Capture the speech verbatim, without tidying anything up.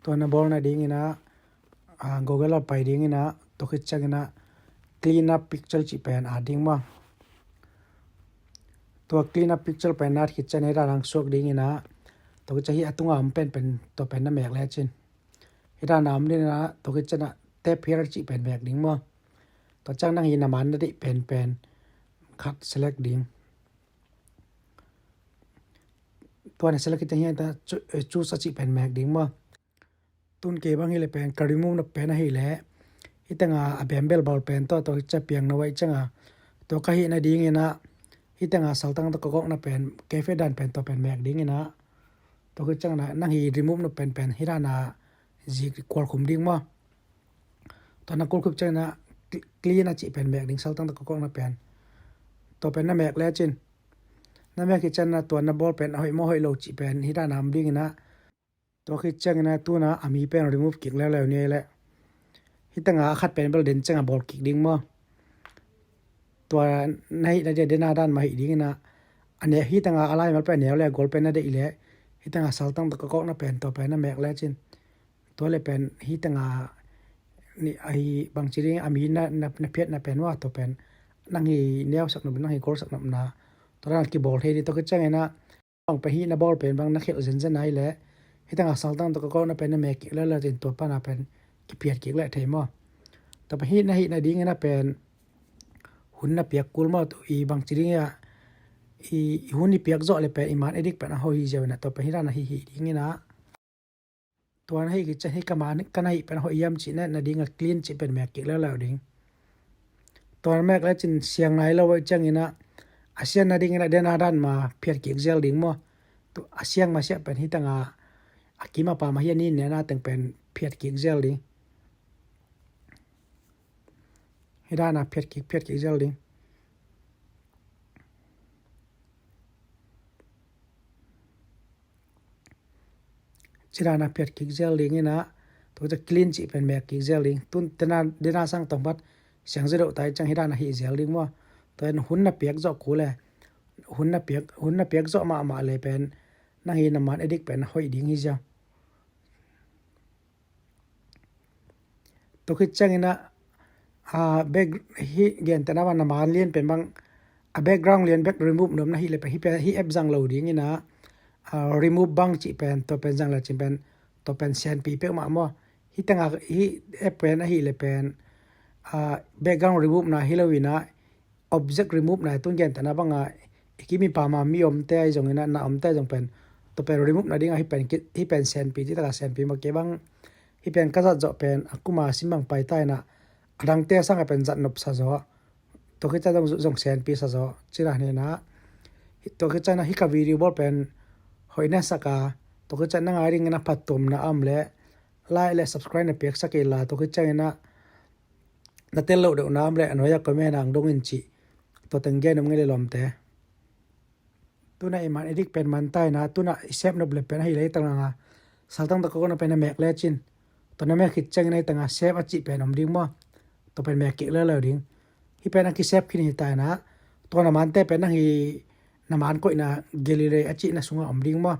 Tua na bawl nadingin ah, ah, Google ah pai dingin ah, tua khit ciangin ah clean up picture cih pen at ding maw. Tua clean up picture pen na at khit ciangin hih dan hong suak dingin ah, tua khit ciang hih a tunga om pen pen tua pen na mek lecin. Hih dan a om dingin ah, tua khit ciangin ah tap here cih pen mek ding maw. Tua ciang nang hih na man na deih pen pen khat select ding. Tua na select khit ciang hih ta chu, eh, choose a cih pen mek ding maw. Tun kei bang hileh pen ka remove nop pen ahileh, hih tengah a bembel bawl pen tawh, tua khit ciang piang na uai ciangah, tua ka hih nadingin ah, hih tengah saltang tawh ka gawkna pen, cafe dan pen tua pen mek dingin ah, tua khit ciangin ah nang hih remove nop pen pen hih dan a zik kual khum ding maw. Tua na kual khum ciangin ah cl-, clean a cih pen mek ding, saltang tawh ka gawkna pen. Tua pen na mek lecin. Na mek khit ciangin ah tua na bawl pen a hoih maw hoih lo cih pen hih dan a om dingin ah, tua khit ciangin ah tun ah a mi pen remove kik leuleu ni leh. Hih tengah a khat pen bel den ciangah bawl kik ding maw. Tua na hih na dia den a dan mah hih dingin ah, a neu, hih tengah a laimal pen a neu le a gual pen na deih leh, hih tengah saltang tawh ka gawkna pen tua pen na mek lecin. Tua leh pen hih tengah ni ahi bangci ding a mi na, na, na phiatna pen maw, tua pen nang hih neusak nop, nang hih gualsak nopna, tua dan a kibawl thei ding. Tua khit ciangin ah bang pen hih na bawl pen bang na khelh zenzen ahileh, hih tengah saltang tawh ka gawkna pen na mek kik leuleu cin, tua pan a pen kiphiat kik leh thei maw. Tua pen hih na hih nadingin ah pen hun na piak kul maw, i bangci ding ah, i, i hun i piak zawh leh pen i man edik pen a hoih hi ziau in ah, tua pen hih dan a hih hih dingin ah. Tua na hih khit ciang hih ka man, ka na hih pen a hoih hiam cih na, na ding a clean cih pen mek kik leuleu ding. Tua na mek lecin siang nai lo uai ciangin ah, a sian nadingin ah den a dan mah phiat kik zel ding maw. Tu a siang masiah pen hih tengah, a kim a pam a hih a nin nen a teng pen phiat kik zel ding. Hih dan a phiat kik, phiat kik zel ding. Ci dan a phiat kik zel dingin ah, tua khit ciang clean cih pen mek kik zel ding. Tun den a, den a sang tawh pat siang zaw deuh ta ciang hih dan a hih zel ding maw. Tua in hun na piak zawh kul leh, hun na piak, hun na piak zawh mahmah leh pen nang hih na man edik pen a hoih ding hi ziau. Tua khit ciangin ah, a, back, hih gentehna bang na man lian pen bang, a, background lian bek remove nuam na hih leh pen, hih pen, hih app zang lo dingin ah, a, remove bang cih pen, tua pen zang lecin pen, tua pen sianpi peuhmah maw. Hih tengah, hih app pen ahih leh pen, a, background remove na hi lo in ah, object remove na, tun gentehna bang a, i kim i pam a mi omte ahi zongin ah, na omte ahi zong pen, tua pen remove nading a hih pen ki, hih pen sianpi, cih tak a sianpi maw. Kei bang hih pen ka zat zawh pen a kum a sim bang pai ta in ah, a dangte sang a pen zat nop sa zaw. Tua khit ciang zong, zong sianpi sa zaw, ci dan hi in ah. Tua khit ciang ah hih ka video bawl pen hoih na sa a, tua khit ciang nang a dingin ah phattuamna a om leh like leh subscribe na piaksak kei la, tua khit ciangin ah na tel loh deuh na om leh a nuai ah comment ah hong dong in cih. Tua teng gen om ngei leh lawmte. Tun ah i man edik pen man ta in ah, tun ah i sep nop leh pen ahih leh hih tengah saltang tawh ka gawkna pen na mek lecin. Tua na mek khit ciangin ah hih tengah sep a cih pen om ding maw. Tua pen mek kik leuleu ding. Hih pen a kisep khin hi ta in ah, tua na mante pen nang hih na man koihna gallery a cihna sungah om ding maw.